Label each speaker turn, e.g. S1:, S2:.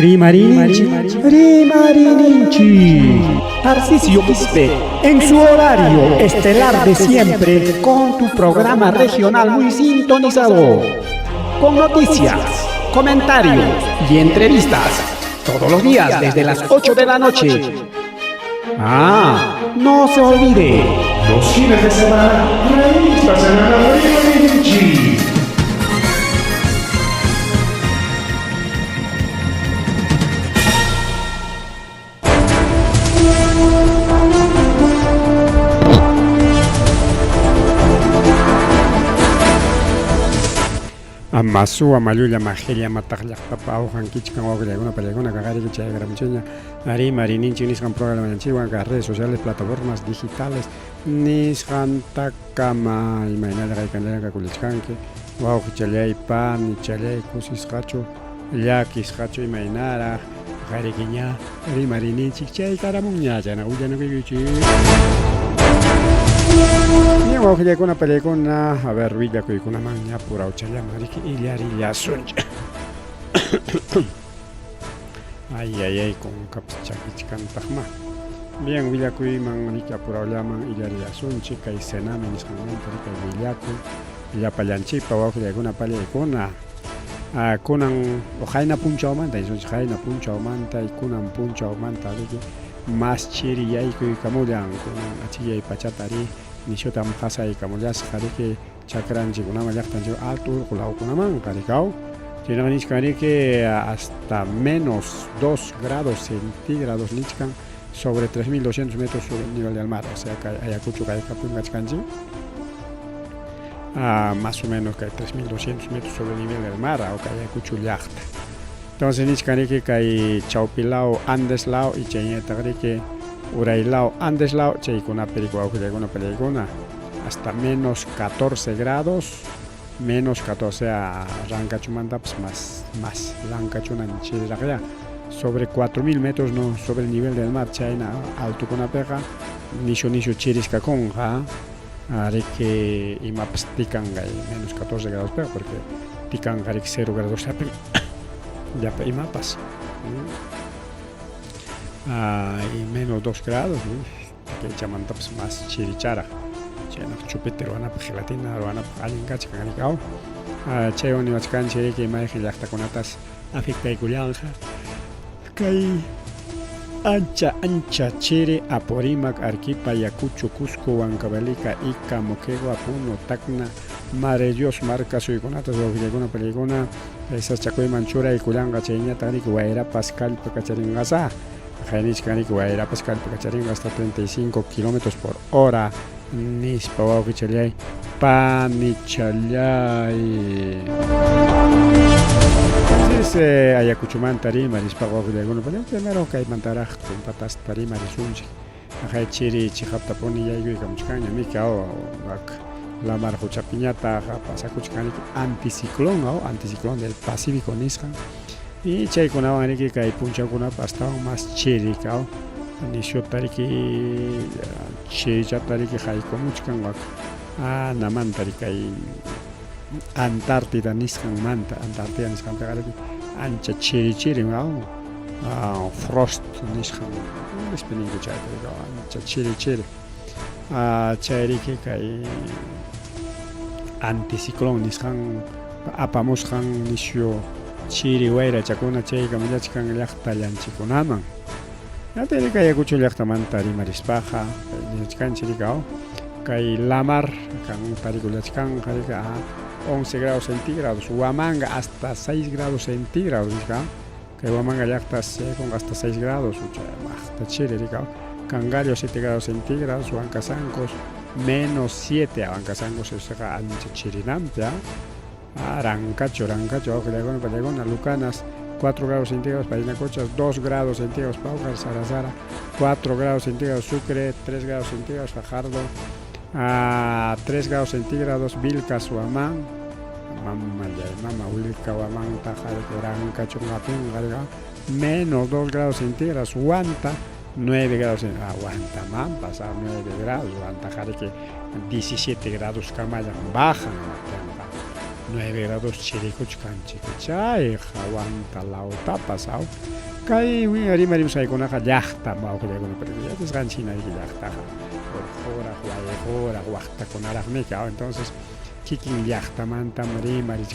S1: Rimarininchik, rimarininchik. Tarcisio Quispe, en su horario estelar de siempre, con tu programa regional muy sintonizado. Con noticias, comentarios y entrevistas. Todos los días desde las 8 de la noche. Ah, no se olvide.
S2: Los fines de semana, revista semanal Rimarininchik.
S3: Masuwa mallulla majilla mataq llaqtapa awqan kichkan wawqillaykuna pallaykuna kaqariki chayakaramuchikña rimarininchik nisqan programanchikwan kaq redes sociales plataformas digitales nisqantakama imaynalla qaykanllayan kakullachkanki wawqichallay panichallay kusisqachu llakisqachu imaynaraq qarikiña rimarininchik chaykaramunña chayna willanakuykichik. Bien, wawqillaykuna pallaykuna, a ver, willakuykunamanña purawchallaman riki illarillasunchik. Ay, ay, ay, kunkapas chakichkantaqma. Bien, willakuyman riki apurawllaman illarillasunchik kay Sename nisqanmanta riki willakuy llapallanchikpa wawqillaykuna pallaykuna. Kunan qayna punchawmanta nisunchik qayna punchawmanta y kunan punchawmanta riki mas chiri yaykuykamullan kunan achiyay pachata ri nishutam qasaykamullasqa riki chakranchikkunaman llaqtanchik alto urqu lawkunamanqa rikaw chaynaqa nichkan riki hasta menos 2 grados centígrados nichkan sobre 3200 metros sobre el nivel del mar o sea kay Ayacucho kaykapim kachkanchik más o menos kay 3200 metros sobre el nivel del mar o kay Ayacucho llaqta entonces nichkan riki kay chawpi law Andes law y chayñataq riki uray law Andes law chaykunapi riki wawqillaykuna pallaykuna hasta menos 14 grados menos 14 o sea rankachumantapas más más rankachunan chiriraqya sobre 4000 metros no sobre el nivel del mar chayna altokunapiqa nishu nishu chiriskakunqa riki imapas tikanqa menos 14 gradospiqa porque tikanqa riki 0 gradosllapi llapa imapas y menos 2 grados kaychamantapas mas chiricharaq chaynaq chupete ruwanapaq gelatina ruwanapaq allin kachkan riki aw chaywan niwachkanchik riki mayqin llaqtakunatas afectaykullanqa kay ancha ancha chiri Apurímac, Arequipa, Ayacucho, Cusco, Huancavelica, Ica, Moquegua, Puno, Tacna, Madre Dios marka suyukunatas wawqillaykuna pallaykuna sasachakuyman churaykullanqa chayñataq riki wayrapas kallpa kacharinqasá qaynichkan riki wayrapas kallpa kacharinqa hasta 35 kilómetros por hora nispa wawqichallay panichallay. Entonces, Ayacuchomanta rimarispa wawqillaykuna primero kaymantaraq tumpatasta rimarisunchik aqhay chiri chiqaptapuni yaykuykamuchkanña miki aw wak lamar quchapiñataq pasakuchkan riki anticiclón aw anticiclón del Pacífico nisqan y chaykunawan riki kay punchawkunapi astawan mas chiri aw nishuta riki chirichata riki haykumuchkan wak anamanta riki kay Antártida nisqanmanta Antártida nisqanpiqa riki ancha chiri chirim aw frost nisqan nispa ninku chayta riki ancha chiri chiri chay riki kay anticiclón nisqan apamusqan nisyu chiri wayrachakuna chaykamullachkan llaqtallanchikkunaman ñataq kay Ayacucho llaqtamanta rimarispaqa nichkanchik riki aw kay lamar kan tarikullachkanqa riki 11 grados centígrados Huamanga hasta 6 grados centígrados nisqa kay Huamanga llaqtas chaykunqa hasta 6 grados maqta chiri riki Cangallo 7 grados centígrados Huancasancos menos 7 Huancasancos esoqa ancha chirinampi Rancacho, Rancacho, wawqillaykuna pallaykuna, Lucanas 4 grados centígrados, Parinacochas 2 grados centígrados, Paucar, Sarasara 4 grados centígrados, Sucre 3 grados centígrados, Fajardo 3 grados centígrados, Vilcas, Huamán, mamallay, mama, Vilca, Huamán, Tajar, Rancacho, menos 2 grados centígrados, Huanta 9 grados, aguanta mampas, a 9 grados, Huanta, Jarque 17 grados kamallan bajan. 9 grados chirikuchkan chayqa Huanta lawtapas aw kay rimarimusqaykunaqa llaqta wawqillaykuna yachasqanchik hina llaqtaqa urquraq wayquraq waqtakunaraqmi entonces kikin llaqtamantam rimarichkan.